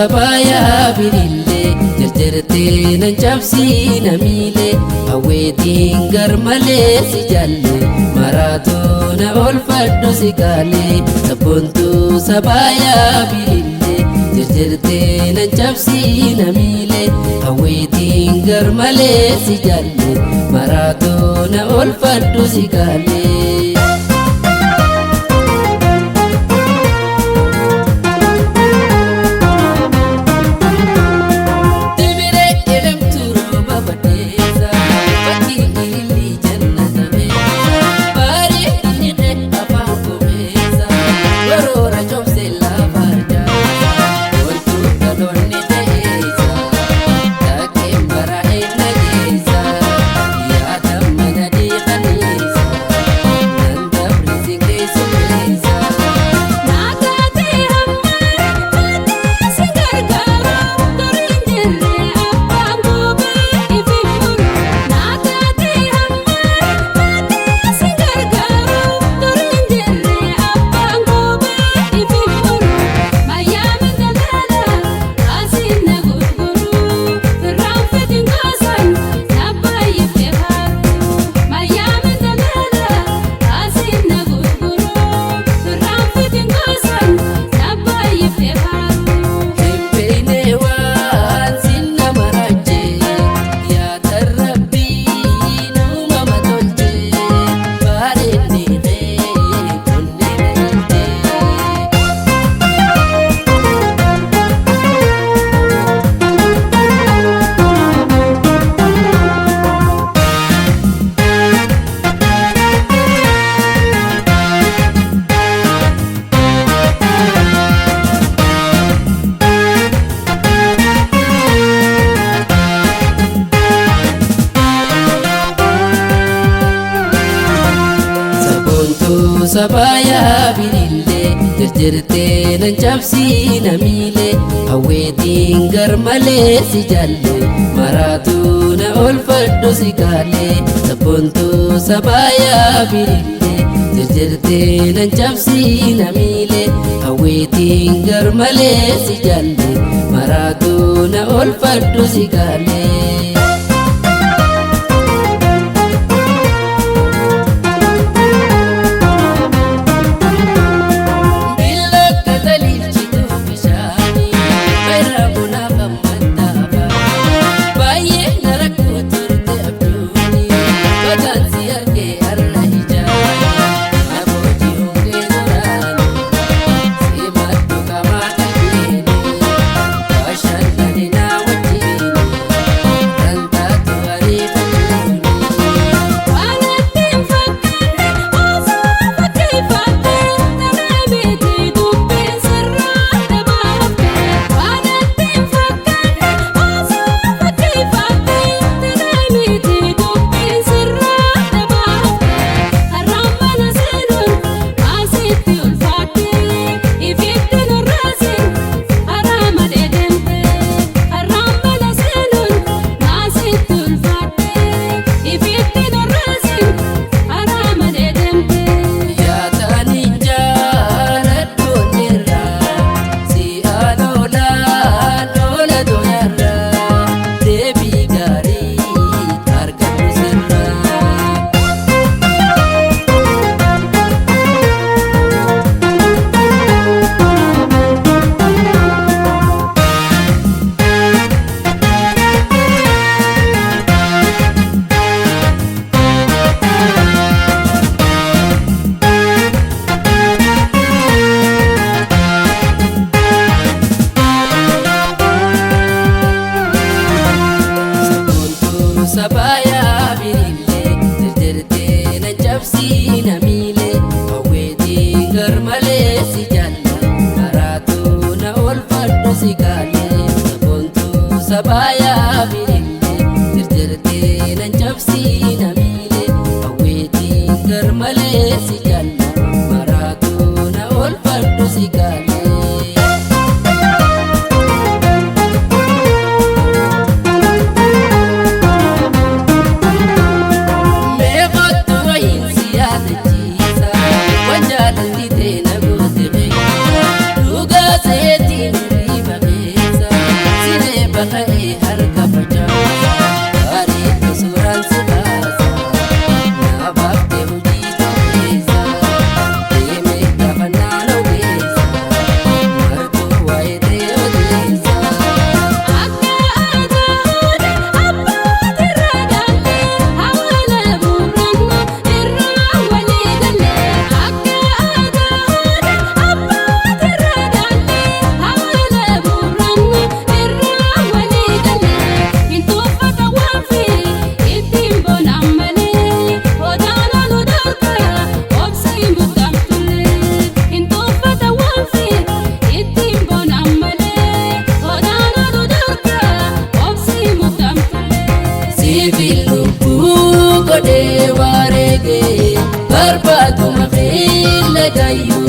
Sabaa bilillee jarjartee nan cabsii namiilee hawweetiin garmalee si jaalle maraatoo na oolfadhu si kaalee sabboontuu sabaa bilillee jarjartee nan cabsii namiilee hawweetiin garmalee si jaalle maraatoo na oolfadhu si kaalee. Sabaa bilillee jarjartee nan cabsii namiilee hawweetiin garmalee si jaalle maraatoo na oolfadhu si kaalee sabboontuu sabaa bilillee jarjartee nan cabsii namiilee hawweetiin garmalee si jaalle maraatoo na oolfadhu si kaalee. Sabaa bilillee jarjartee nan cabsii namiilee hawweetiin garmalee si jaalle maraatoo na oolfadhu si kaalee sabboontuu sabaa bilillee jarjartee nan cabsii namiilee hawweetiin garmalee si jaalle maraatoo na oolfadhu si kaalee. Wanjaalatti teena goote beeku dhugaa seetiin riba keessa. Barbaadu makiila gayyuu.